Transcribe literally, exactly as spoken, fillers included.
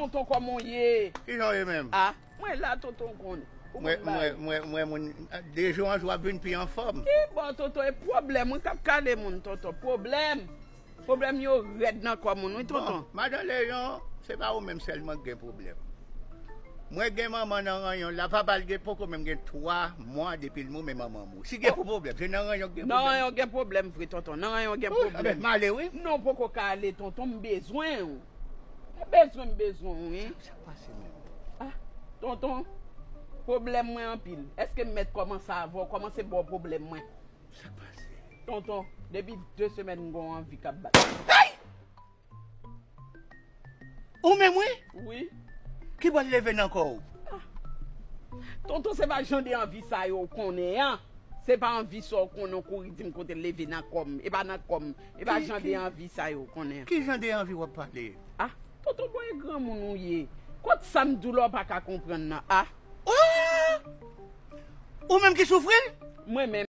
Tonton, kòman w ye? Ki jan w ye menm? Ah, mwen la, tonton, w konnen. Ou Mwen konn bagay. mwen mwen mwen moun de jou an jou ap vin pi anfòm. Ki bò, tonton, e pwoblèm, wi, k ap kale moun, tonton. Pwoblèm. Pwoblèm yo rèd nan kò moun, wi, tonton. Bon, madan Leyon, se pa ou menm sèlman ki gen pwoblèm. Mwen gen manman nan ranyon la, papa l gen poko menm gen twa mwa depi l mouri, men manman mouri. Si gen pwoblèm, se nan ranyon ki gen Nan pwoblèm. Ranyon gen pwoblèm vre, tonton. Nan Ranyon gen Wi, pwoblèm. M ale, wi. Non, poko ka ale, tonton, m bezwen w. M bezwen, m bezwen w, wi. Sa k pase menm? Ah, tonton, pwoblèm mwen anpil. Èske m mèt kòmanse avè w? Kòmanse ba w pwoblèm mwen. Sa k pase? Tonton, depi de semèn m gon anvi k ap bat. Ou menm, wi? Wi. Ki bò l leve nan kò w? Tonton, se pa jan de anvi sa yo w konnen an. Se pa anvi sa w konnen, w kouri di m kote l leve nan kò m. E pa nan kò m. E pa Ki- jan ki- de anvi sa yo w konnen an. Ki jan de anvi w ap pale? Ah, tonton, bon, e granmoun ou ye. Kot sa m di w la w pa ka konprann nan? Ah, Oh! Ou menm ki soufri l? mwen menm.